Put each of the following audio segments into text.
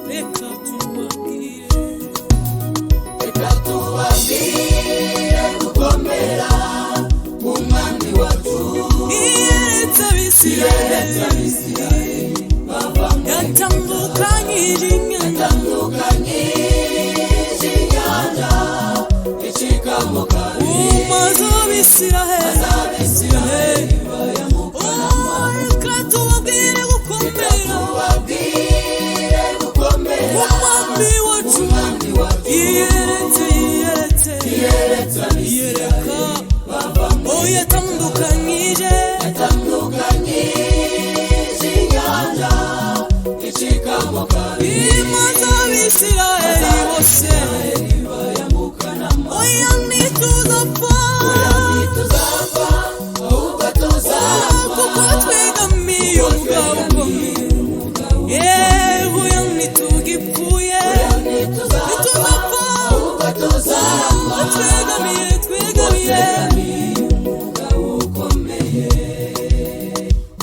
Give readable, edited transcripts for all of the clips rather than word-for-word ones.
Reka tubabwire, Reka tubabwire gukomera k'Umwami wacu. Yeretse Yeretse Abisirayeli, Abisirayeli bava mu yatandukanyije inyanja, yatandukanyije inyanja icikamo kabiri. Umaze Abisirayeli, Abisirayeli bayambukana. Oh, reka tubabwire Reka gukomera tubabwire gukomera k'Umwami wacu. Umwami wacu. Yeretse, yeretse, Yeretse Abisirayeli yereka, bava mu oh, yatandukanyije, yatandukanyije inyanja icikamo kabiri. Imaze Abisirayeli bose, bayambukana. Oya, ntituzapfa, Ntituzapfa ahubwo tuzarama, kuko twegamiye umugabo ukomeye. Yewe, oya, ntitugipfuye, ntituzapfa ntituzapfa, ahubwo tuzarama, twegamiye, twegamiye, umugabo ukomeye.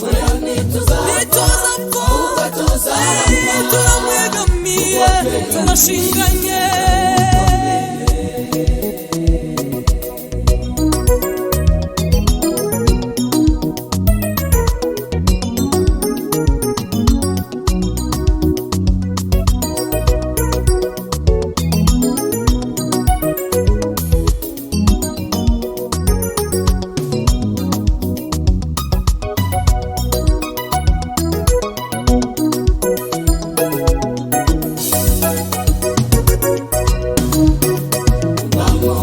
Oya, ntituzapfa ntituzapfa, ahubwo tuzarama, turamwegamiye, turashinganye.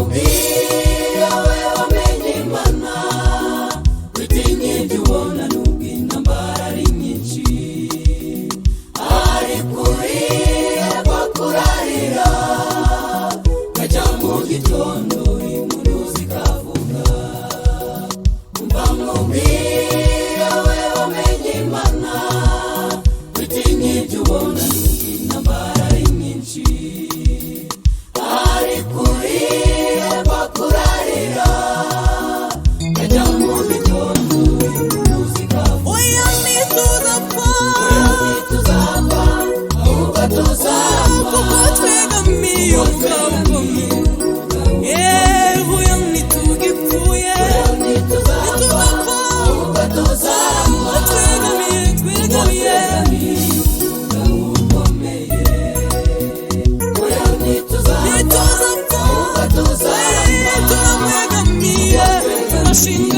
Bamubwira we wamenye Imana, witinye ibyo ubona nubwo intambara ari nyinshi, ari kurira kwa kurarira kajya mu gitondo impundu zikavuga. Bamubwira we wamenye Imana, witinye ibyo ubona nubwo intambara ari nyinshi, ari kurira kwa kurarira kajya mu gitondo impundu zikavuga. Oya, ntituzapfa, Ntituzapfa ahubwo tuzarama, kuko twegamiye umugabo ukomeye. Yewe, oya, ntitugipfuye, ntituzapfa ntituzapfa, ahubwo tuzarama, twegamiye, twegamiye, ntituzapfa ntituzapfa, ahubwo tuzarama, turamwegamiye, turashinganye.